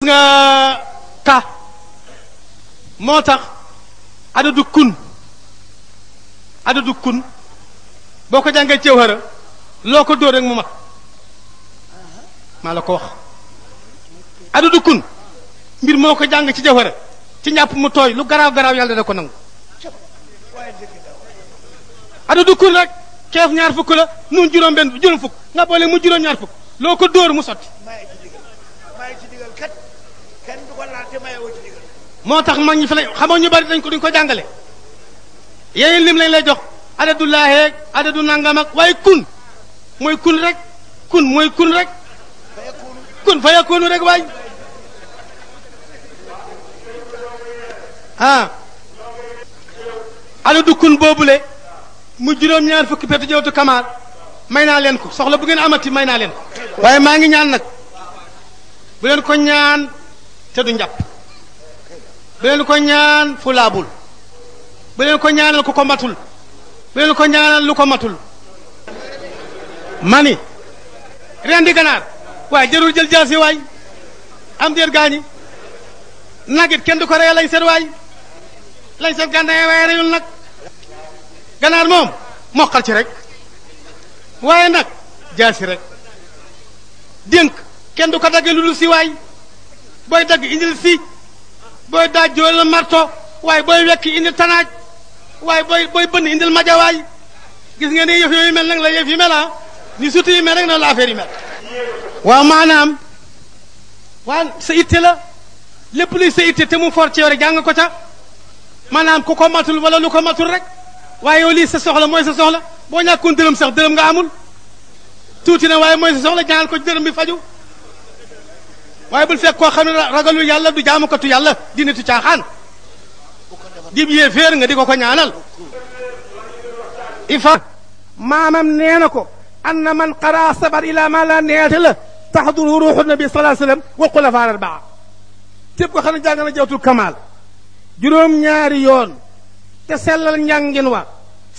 nga ka moo tax adadu kun boo ko jàngee Jawhara loo ko dóor rek mu mat maa la ko wax adadu kun mbir moo ko jàng ci Jawhara ci ñàpp mu tooy lu garaaw garaaw yàlla da ko nangu adadu kun rek keef ñaar fukk la nun juróom fukk nga boole mu juróom ñaar fukk loo ko dóor mu sotti moo tax mag ñi fi lay xamoo ñu bari duñ ko jàngale yéen lim lañ lay jox adadu laaheeg adadu nangam ak waaye kun mooy kun rek kun fa yakunu rek waay adadu kun boobule mu juróom-ñaar fukki petu jawtu kamaal may naa leen ko soxla bu ngeen amati may naa leen ko waaye maa ngi ñaan nag bu leen ko ñaan te du njàpp bu leen ko ñaan fu laabul bu leen ko ñaanal ku ko matul bu leen ko ñaanal lu ko matul mani rendi ganaar waaye jarul jël jaasi waay am déet gaañi nagit kenn du ko reye lañ seet waay lañ seet gànnaay waaye reyul nag ganaar moom moqal ci rek waaye nag jaasi rek dénk kenn du ko dagge lu dul si waay booy dagg indil si booy daaj jool marto waaye booy wekki indil tanaaj waaye booy bënn indil maja waay gis nga ni yëf yooyu mel nag la yëf yi mel ni surtout yi mel rek na la affaire yi mel waaw maanaam waa sa itte la lépp luy sa itte te mu for ci yow rek jàng ko ca maanaam ku ko matul wala lu ko matul rek waaye yow lii sa soxla mooy sa soxla boo ñàkkoon dërëm sax dërëm nga amul tuuti na waaye mooy sa soxla ñaanal ko dërëm bi faju waaye bul fekk koo xam ne ragalu yàlla du jaamukatu yàlla di nitu caaxaan dib yee féer nga di ko ñaanal ifa maamam nee na ko anna man qara sabar ila ma la neete la taxduru ruuxu nabi sallallahu alayhi wasallam wa xulafa arbaa képp ko xam ne jàng na jawtul kamaal juróom-ñaari yoon te sellal njàngin wa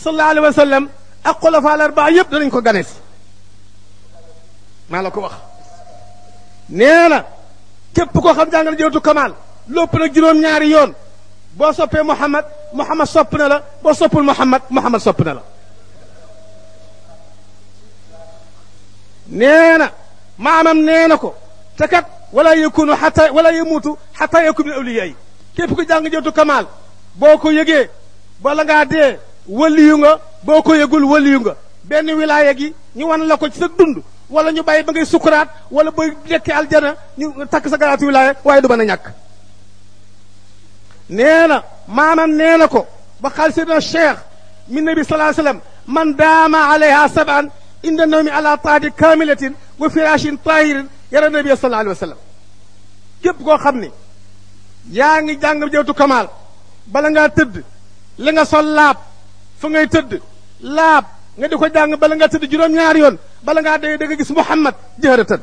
sallallahu alayhi wa sallam ak xulafa arbaa yëpp danañ ko ganes maa la ko wax nee na képp koo xam jàng na jawtul kamaal lopp nag juróom-ñaari yoon boo soppee Muhammad sopp na la boo soppul Muhammad sopp na la nee na maamam nee na ko te kat wala yamuutu xata yakun min awliyaa yi képp ko jàng jawtu kamaal boo ko yëgee bala ngaa dee waliyu nga boo ko yëgul waliyu nga benn wilaaya gi ñu wan la ko ci sa dund wala ñu bàyyi ba ngay sukuraat wala booy lekki aljana ñu takk sa garaatu wilaaya waaye du mën a ñàkk nee na maamam nee na ko ba xaal seydina cheikh min nabi sallallahu alayhi wasallam man daama alayha sab'an inda nawmi ala taati kamilatin wa firashin tahirin yara nabi sallallahu alayhi wasallam képp koo xam ni yaa ngi jàng jawtu kamaal bala ngaa tëdd li nga sol laab fa ngay tëdd laab nga di ko jàng bala ngaa tëdd juróom-ñaari yoon bala ngaa dee da nga gis Muhammad jëhëratan